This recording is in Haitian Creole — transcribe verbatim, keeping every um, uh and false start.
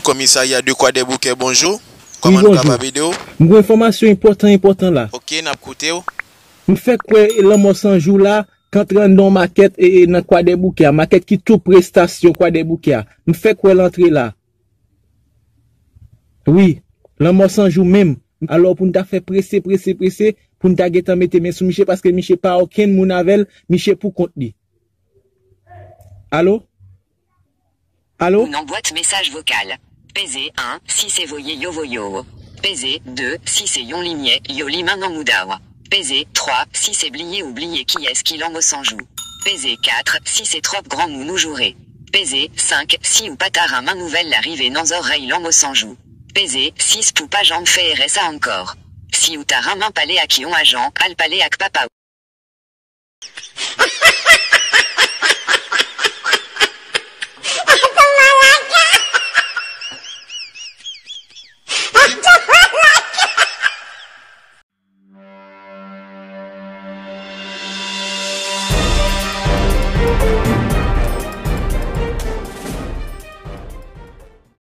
Komisarya de Kwadèboukè, bonjou. Kòman nou kapab ede w? M gen enfòmasyon enpòtan, enpòtan la. Ok, n ap koute w. M fèk wè Lanmò San Jou la, k antre anndan yon makèt e, e nan Kwadèboukè a, makèt ki tou pre estasyon Kwadèboukè a. M fèk wè l antre la. Wi, Lanmò San Jou menm. Alò, pou n ta fè prese, prese, prese, pou n ta gentan mete men sou misye, paske misye pa okenn moun avè l, misye pou kont li. Alo? Alo? Ou nan bwat mesaj vokal. Peze en si se voye yo voye w. Peze de si se yon limyè yo limen nan mouda w. Peze twa si se bliye ou bliye kiyès ki Lanmò San Jou. Peze kat si se twòp granmoun ou joure. Peze senk si ou pa ta renmen nouvèl la rive nan zòrèy Lanmò San Jou. Peze sis pou pa janm fè erè sa ankò. Si ou ta renmen pale ak yon ajan, al pale ak papa w.